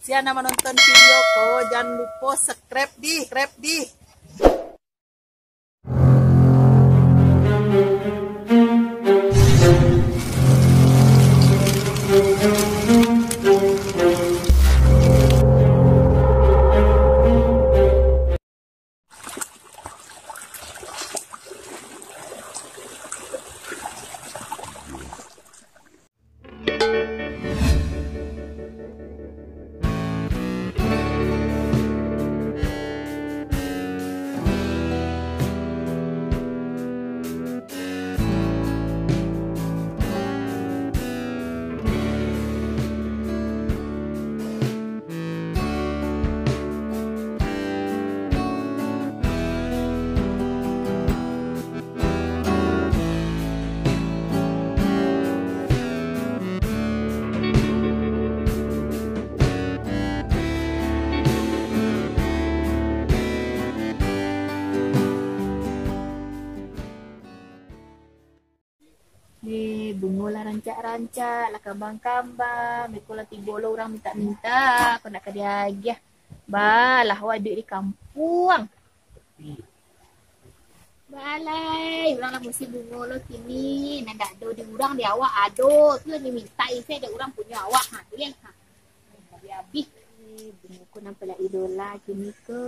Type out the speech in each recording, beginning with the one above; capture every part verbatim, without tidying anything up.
Sia nan manonton video ko, jan lupo subscribe di, subscribe di. Eh, bungo lah rancak-rancak, lah kambang-kambang, beko lah tibo lo urang mintak-mintak, kok ndak ka diagiah. Bah, lah awak duduak di kampuang. Balai, urang lah musim bungo lo kini, nan dak ado di urang, di awak ado, tu lah dimintak isi dek urang punyo awak, ha, tu ye, ha. Abih-abih. Eh, bungo ko nampak lah idola kini ko.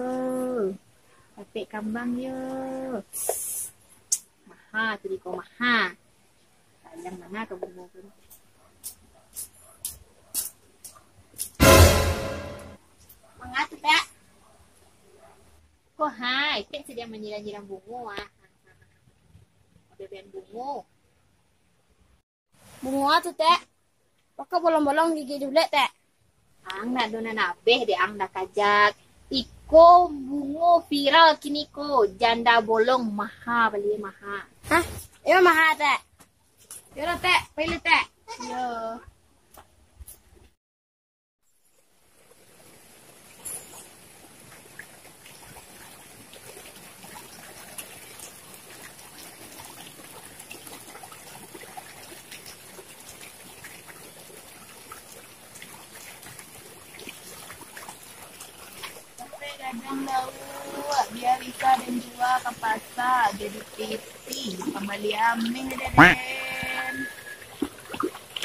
Dapek kambang yo. Maha tu di ko, maha. Sayang bana ka bungo tu. Manga tu, Tek? Ko hai, Tek sadiah manyiram-nyiram bungo, ah. Beben bungo. Bungo a tu, Tek? Baa ka bolong-bolong gigi di ulek, Tek? Ang ndak ado nan abeh dek ang, Dak Kajak. Iko bungo viral kini ko, janda bolong, maha bali, maha. Hah? Iyo maha, Tek? Iyo lah, Tek. Pai lah, Tek. Iyo. Capek gadang lauak, bia bisa den jua ka pasa, jadi piti, pambali ameh deh, den.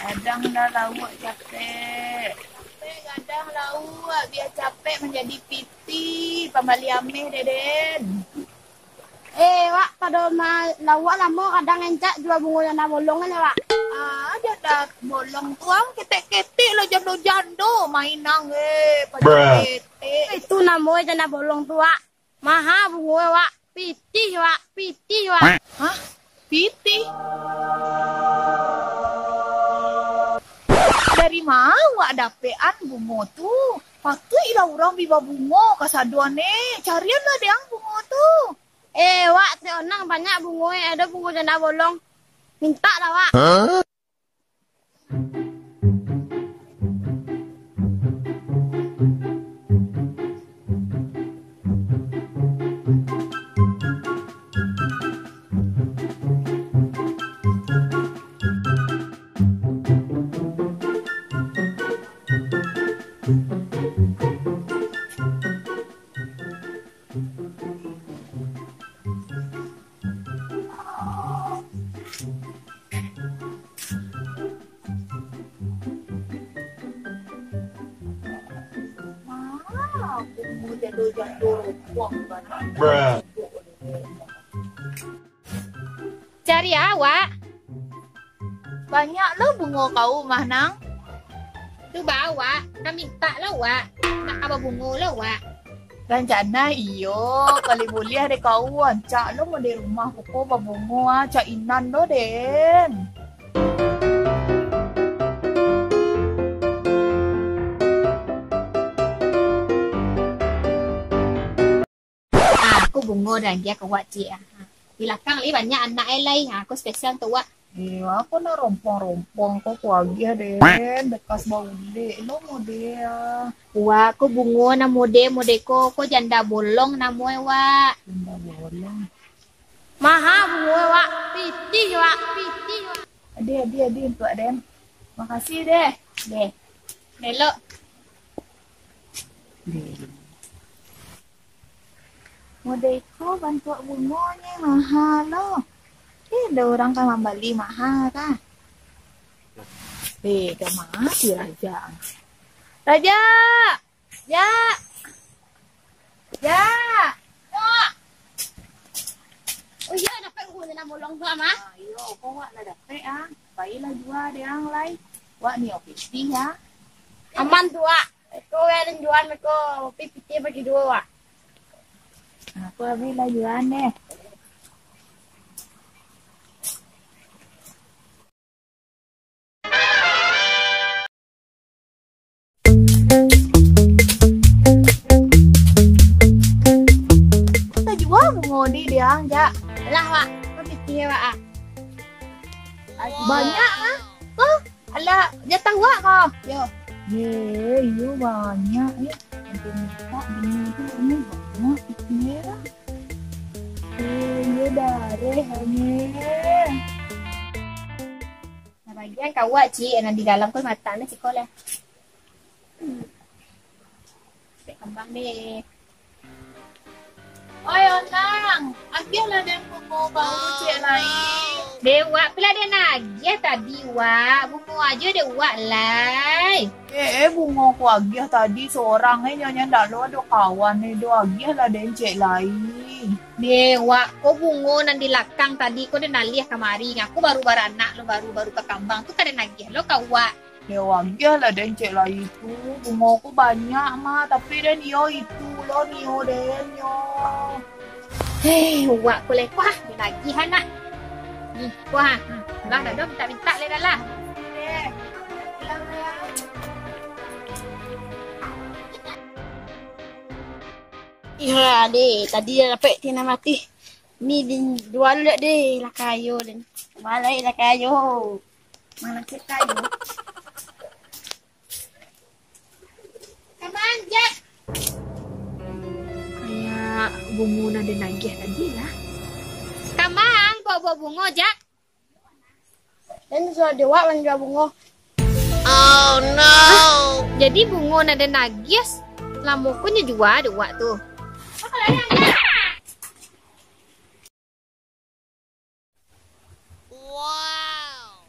Gadang lah lauak capek. Capek gadang lauak, bia capek manjadi piti, pambali ameh deh, den. Eh, Wak, pado ma-, lauak lamo gadang encak jua bungo janda bolong kan, Wak? Ah, janda bolong tu ang ketek-ketek lah jando-jando, main ang, eh, pado ketek. Eh, itu namo janda bolong tu, Wak. Maha bungo, Wak. Pitih, Wak. Pitih, Wak. Hah? Pitih? Dari ma wak dapek an bungo tu? Patuik lah urang bi babungo kasadoan e. Carian lah dek ang bungo tu. Eh, Wak, Tek Onang banyak bungo e. Ado bungo janda bolong. Mintak lah, Wak. Hah? Bruh. Cari awak. Banyak lo bungo kau mah, Nang. Tu ba awak, ka mintak lo wak. Nak ka babungo lo wak. Rancana iyo, kali buliah dek kau, rancak lo mode rumah ko babungo, ah, cak inan lo, den. Ah, ko bungo dan agiah ka wak, Cik. Ah, di lakang lai banyak anak e lai. Ah, ko spesial untuak wak. Eh, apo nan rompong-rompong ko, ko agiah den, bekas baulek lo mode, ah. Wak, ko bungo nan mode-mode ko, ko janda bolong namo e, wak. Janda bolong. Maha bungo e, wak. Pitih, wak. Pitih, wak. Adi, adi, adi untuak den. Makasih deh. Deh. Elok. Model iko bantuak bungonyo maha lo. Eh, ado urang ka mambali maha ka. Eh, dah mati Raja. Raja! Jak! Jak! Jak! Oh iyo, dapek bungo nan bolong tu, Ama? Ah, iyo, ko wak lah dapek, ah. Pailah jua dek ang lai. Wak ni ofisi, ah. Aman tu, Wak. Iko urang jua, iko pi pitih bagi duo, Wak. Aku abih lah jua deh. Tajua bungo di diang, Jak. Alah, Wak. Ko pitih, Wak, ah. Banyak, ah. Ko, alah, jatah Wak ko. Yo. Ye, iyo banyak, eh. Nanti minta bungo tu, ini banyak pitih, lah. Eh, iyo dareh, angin. Nah, bagian ka Wak, Cik, nan di dalam ko matang dah siko lah. Hmm. Cek kambang deh. Oi, Onang, agiahlah den bungo baru cek lai. Deh, Wak, pila den agiah tadi, Wak. Bungo ajo deh, Wak, lai. Eh, eh, bungo ko agiah tadi sorang, eh, nyo, nyo ndak lo ado kawan, eh, do agiahlah den cek lai. Deh, Wak, ko bungo nan di lakang tadi ko den aliah kamari. Aku baru baranak lo, baru, baru bakambang tu ka den agiah lo ka Wak. Deh, agiahlah den cek lai tu. Bungo ko banyak mah, tapi den iyo itu lo nio den nyo. Hei, Wak ko lai kuah, den agiah anak. Ih, kuah. Lah, dah, dah, mintak-mintak lai dah lah. Deh, pulang lah. Iyolah, deh. Tadi dah dapek tinan mati. Ni, deh, jua dulu, deh. Lah kayo, deh. Balai lah kayo. Malah cek kayo. Kamang, Jak. Kayak bungo nan den agiah tadi lah. Kamang, bawa-bawa bungo, Jak. Den suruah dek wak manjua bungo. Oh no! Hah? Jadi bungo nan den agiah salamo ko nyo jua dek wak tu? Wow!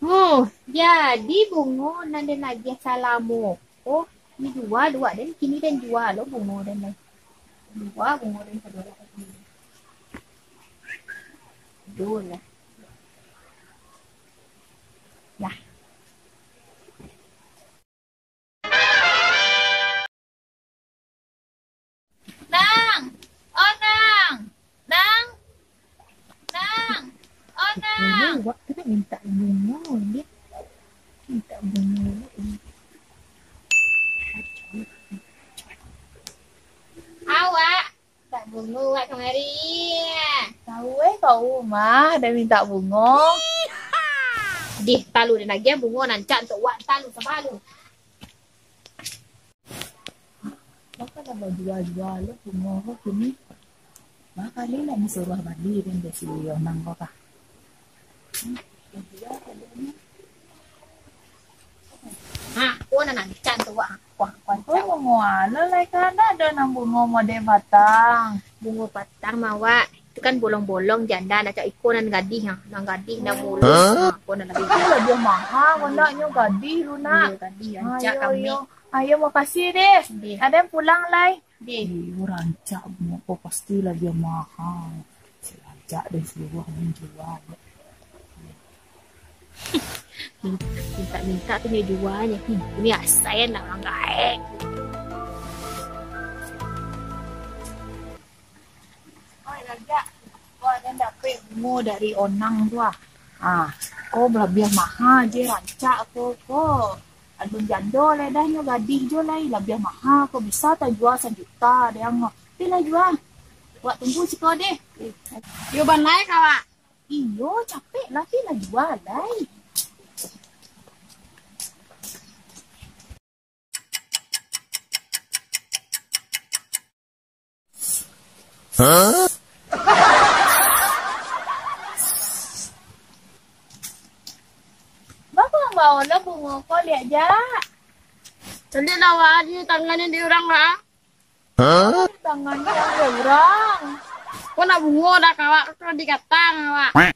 Oh, jadi bungo nan den agiah salamo ko nyo jua dek wak den, kini den jua lo bungo den lai. Jua bungo den sadolah. Duh lah. Lah. Nang! Oh, Nang! Nang! Nang! Oh, Nang! Wak tu nak mintak bungo, dia. Mintak bungo. Awak. Tak bungo wak kamari. Tahu eh, kau mah dah minta bungo. Dih, talu den agiah bungo nan rancak untuak wak, talu sabalu. Baa lah bajua-jua lo bungo ko kini. Bakali lah disuruah bali den dek si Onang ko kah. Ha, ko nan rancak tu, wak. Wah, rancak. Oh, bungo alah lai kan, ado nan bungo model patang. Bungo patang mah, wak. Itu kan bolong-bolong janda, nak cak iko nan gadih, ha. Nan gadih, nan mulus. Hah? Ha, ko nan gadih. Kan labiah maha, ko nak nyo gadih lu nak. Iyo, gadih, rancak kami. Iyo. Ayo, makasih deh. Deh. Aden pulang lai. Deh. Iyo, rancak bungo ko pasti labiah maha. Rancak den suruah den jua. Mintak-mintak tu nyo jua nyo. Hmm, iko asai nak urang gaek. Oi, rancak. Ko aden dapek bungo dari Onang tu ah. Ah, ko labiah maha je rancak ko, ko. Alun jando lai dah nyo gadih jo lai, labiah maha ko bisa tajua sajuta deh ang. Pi lah jua. Wak tunggu siko deh. Yo banai ka wak. Iyo, capek lah, pi lah jua lai. Hah? Baa kok ang bao lo bungo ko liak, Jak? Caliak lah, Wak, di tangan di urang, Wak. Tangan di urang. Kok nak bungo dah, Kak, Wak? Kok di gatang, Wak?